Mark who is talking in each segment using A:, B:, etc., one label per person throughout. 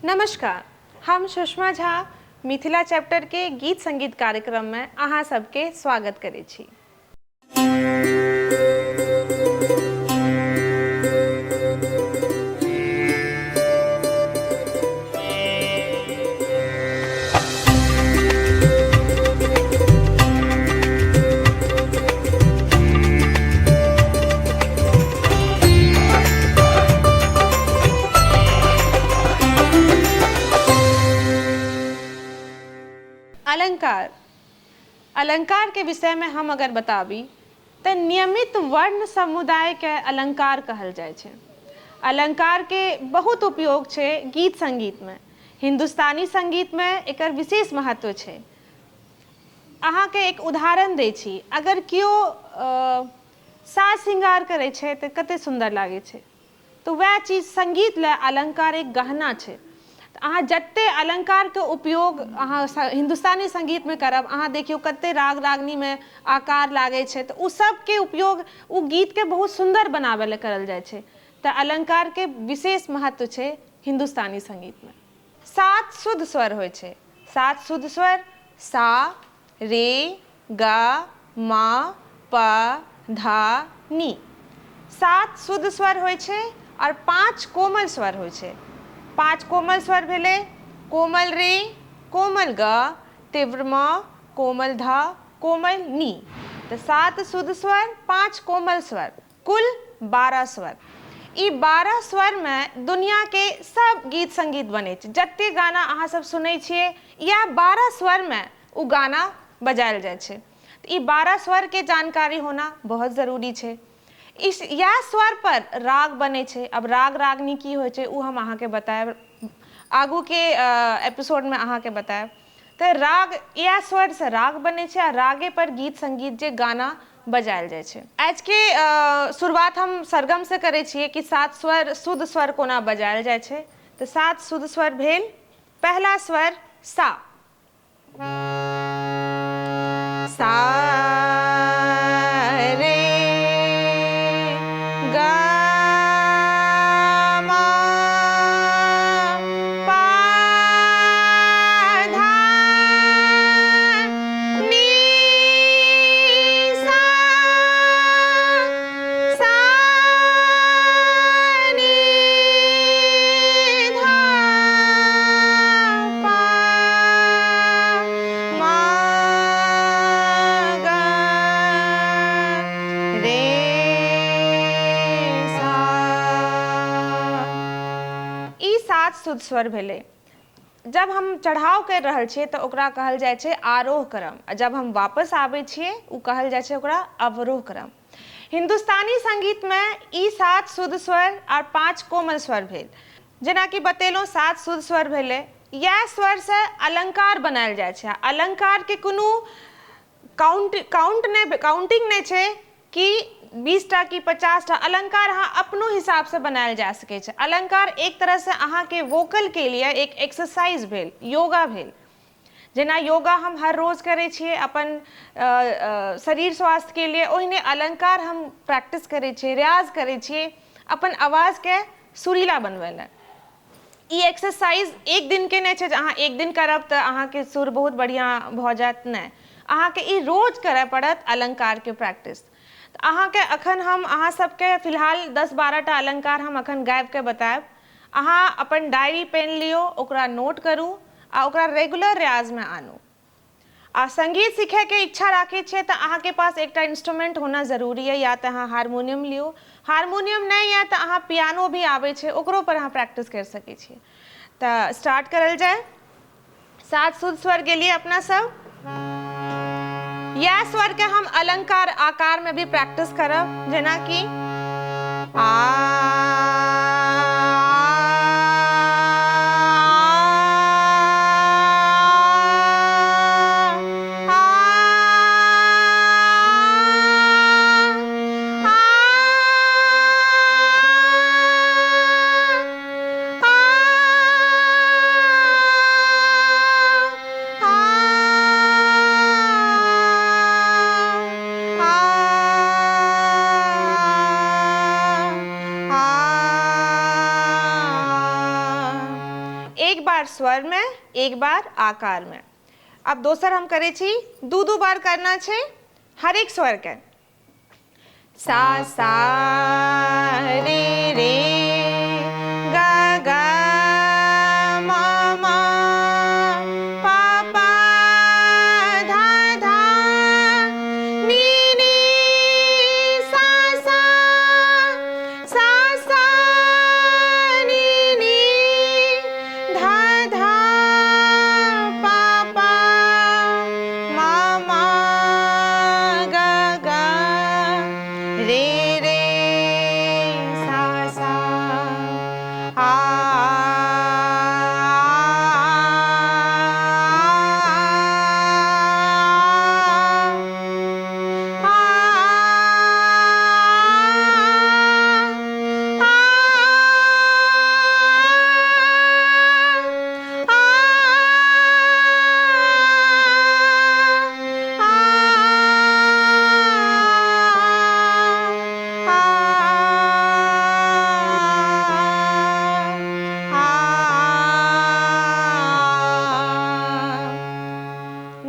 A: नमस्कार, हम सुषमा झा मिथिला चैप्टर के गीत संगीत कार्यक्रम में अहाँ सबके स्वागत करै छी। अलंकार अलंकार के विषय में हम अगर बताबी तऽ नियमित वर्ण समुदाय के अलंकार कहल जाइ छै। अलंकार के बहुत उपयोग छै गीत संगीत में। हिंदुस्तानी संगीत में एकर विशेष महत्व छै। अहाँके एक उदाहरण दै छी, अगर केओ साज श्रृंगार करै छै तऽ कते सुन्दर लागै छै, तऽ वएह चीज संगीत लए अलंकार एक गहना छै। तऽ अहाँ जते अलंकारके उपयोग अहाँ हिन्दुस्तानी संगीतमे करब, अहाँ देखियौ कते राग रागनीमे आकार लागै छै, तऽ ओ सबके उपयोग ओ गीतके बहुत सुन्दर बनाबै लए करल जाइ छै। तऽ अलंकारके विशेष महत्व छै हिन्दुस्तानी संगीतमे। सात शुद्ध स्वर होइ छै। सात शुद्ध स्वर सा, रे, ग, म, प, ध, नी। सात शुद्ध स्वर होइ छै आओर पाँच कोमल स्वर होइ छै। पाँच कोमल स्वर भेलै कोमल रे, कोमल ग, तीव्र म, कोमल ध, कोमल नी। तऽ सात शुद्ध स्वर, पाँच कोमल स्वर, कुल 12 स्वर। ई 12 स्वरमे दुनियाके सब गीत संगीत बनै छै। जते गाना अहाँ सब सुनै छियै, इएह 12 स्वरमे ओ गाना बजायल जाइ छै। तऽ ई 12 स्वरके जानकारी होना बहुत जरूरी छै। इस इएह स्वर पर राग बनै छै। अब राग रागनी की होइ छै ओ हम अहाँके बतायब, आगूके एपिसोडमे अहाँके बतायब। तऽ राग इएह स्वरसँ राग बनै छै आ रागे पर गीत संगीत जे गाना बजायल जाइ छै। आजके शुरुआत हम सरगमसँ करै छियै कि सात स्वर शुद्ध स्वर कोना बजायल जाइ छै। तऽ सात शुद्ध स्वर भेल। पहला स्वर सा, सा रे ग म प ध नी सा, सा नी ध प म ग रे सा। ई सात शुद्ध स्वर भेलै। जब हम चढ़ाव करि रहल छियै तऽ ओकरा कहल जाइ छै आरोह क्रम, आ जब हम वापस आबै छियै ओ कहल जाइ छै ओकरा अवरोह क्रम। हिन्दुस्तानी संगीतमे ई सात शुद्ध स्वर आर पाँच कोमल स्वर भेल। जेनाकि बतेलहुँ, सात शुद्ध स्वर भेलै। इएह स्वरसँ अलंकार बनायल जाइ छै। अलंकारके कोनो काउंट काउंट नहि, काउंटिंग नहि छै कि 20टा कि 50टा। अलंकार अहाँ अपनो हिसाबसँ बनायल जा सकै छै। अलंकार एक तरहसँ अहाँके वोकलके लिए एक एक्सरसाइज भेल, योगा भेल। जेना योगा हम हर रोज करै छियै अपन शरीर स्वास्थ्यके लिए, ओहिने अलंकार हम प्रैक्टिस करै छियै, रियाज करै छियै अपन आवाजके सुरीला बनबै लए। ई एक्सरसाइज एक दिनके नहि छै जे अहाँ एक दिन करब तऽ अहाँके सुर बहुत बढ़िआँ भऽ जायत। नहि, अहाँके ई रोज करय पड़त अलंकारके प्रैक्टिस। तऽ अहाँके अखन हम अहाँ सबके फिलहाल 10-12टा अलंकार हम अखन गाबिके बतायब। अहाँ अपन डायरी पेन लियौ, ओकरा नोट करू आ ओकरा रेगुलर रियाजमे आनू। आ संगीत सीखैके इच्छा राखै छियै तऽ अहाँके पास एकटा इंस्ट्रूमेंट होना जरूरी यऽ। या तऽ अहाँ हारमोनियम लियौ, हारमोनियम नहि यऽ तऽ अहाँ पियानो भी आबै छै, ओकरो पर अहाँ प्रैक्टिस करि सकै छियै। तऽ स्टार्ट करल जाय। सात शुद्ध स्वर गेलियै अपना सब। इएह स्वरके हम अलंकार आकारमे भी प्रैक्टिस करब, जेनाकि आ आ एक बार स्वरमे, एक बार आकारमे। आब दोसर हम करै छी, दू दू बार करना छै हरेक स्वरके। सा सा रे रे गा गा मा मा पा पा धा धा नी नी सा सा सा सा नी नी धा धा पा पा मा मा गा गा रे रे सा सा आ।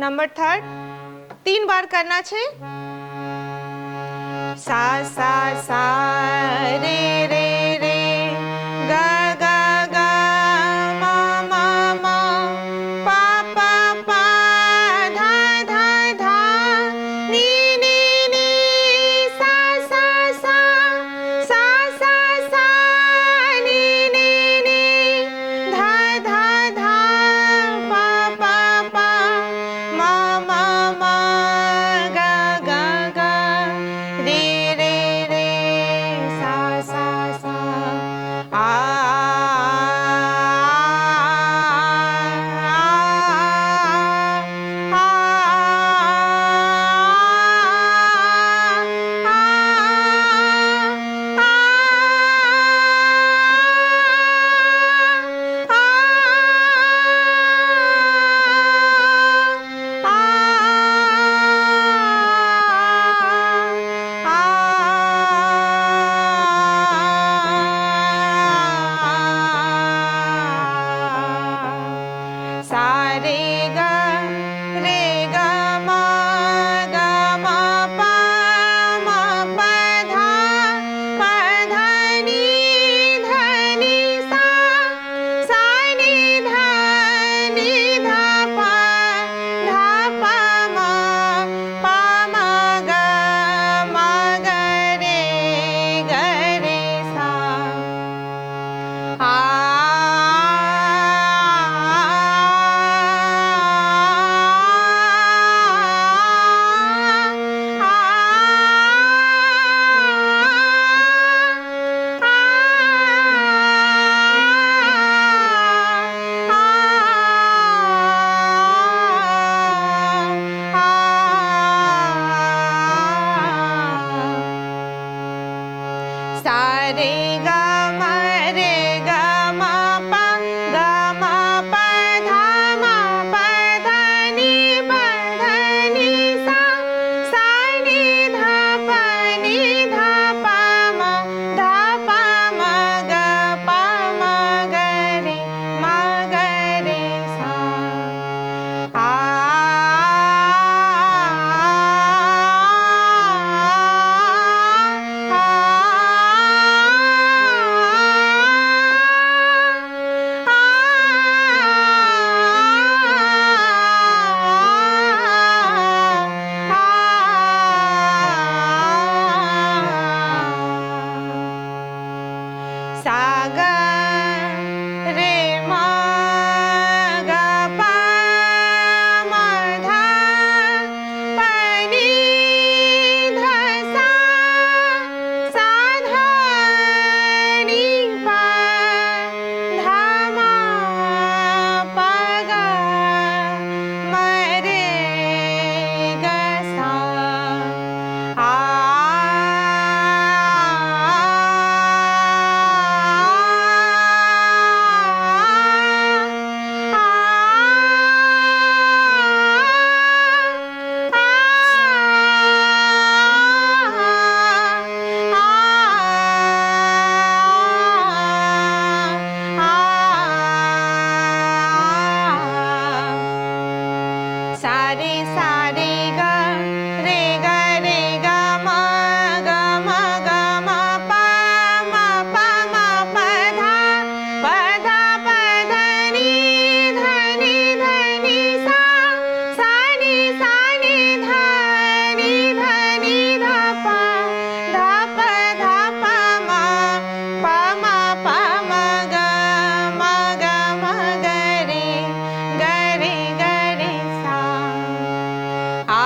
A: नंबर थर्ड, 3 बार करना छै। सा सा सा रे रे रे गा गा गा मा मा मा पा पा पा धा धा धा नी नी नी सा सा सा सा सा सा नी नी नी धा धा धा पा पा पा मा मा मा गा गा गा रे रे रे सा सा सा आ। सा रे गा रे गा मा गा मा पा मा पा धा पा धा नी धा नी सा सा नी धा पा धा पा मा पा मा गा मा गा रे गा रे सा आ। रे सा रे ग रे ग रे ग म ग म ग म प म प म प ध प ध प ध नि ध नि ध नि सा सा नि सा नि ध नि ध नि ध प ध प ध प म प म प म ग म ग म ग रे ग रे ग रे सा आ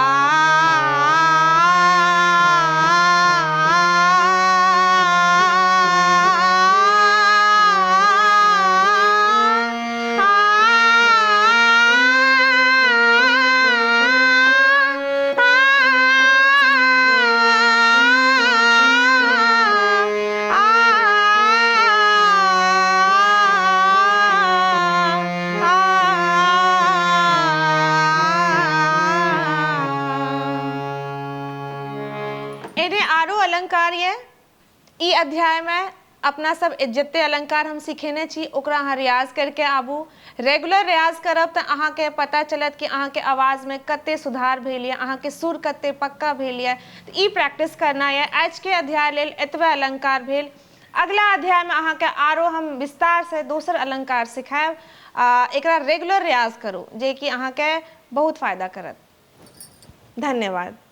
A: एहने आरो अलंकार ये। ई अध्याय में अपना सब जते अलंकार हम सिखेने छी ओकरा अहाँ रियाज करके आबू। रेगुलर रियाज करब तऽ अहाँके पता चलत कि अहाँके आवाज़ में कते सुधार भेल यऽ, अहाँके सुर कते पक्का भेल यऽ। तऽ ई प्रैक्टिस करना यऽ। आजके अध्याय लेल एतबे अलंकार भेल। अगला अध्याय में अहाँके आरो हम विस्तार से दोसर अलंकार सिखायब। एकरा रेगुलर रियाज करू जे कि अहाँके बहुत फायदा करत। धन्यवाद।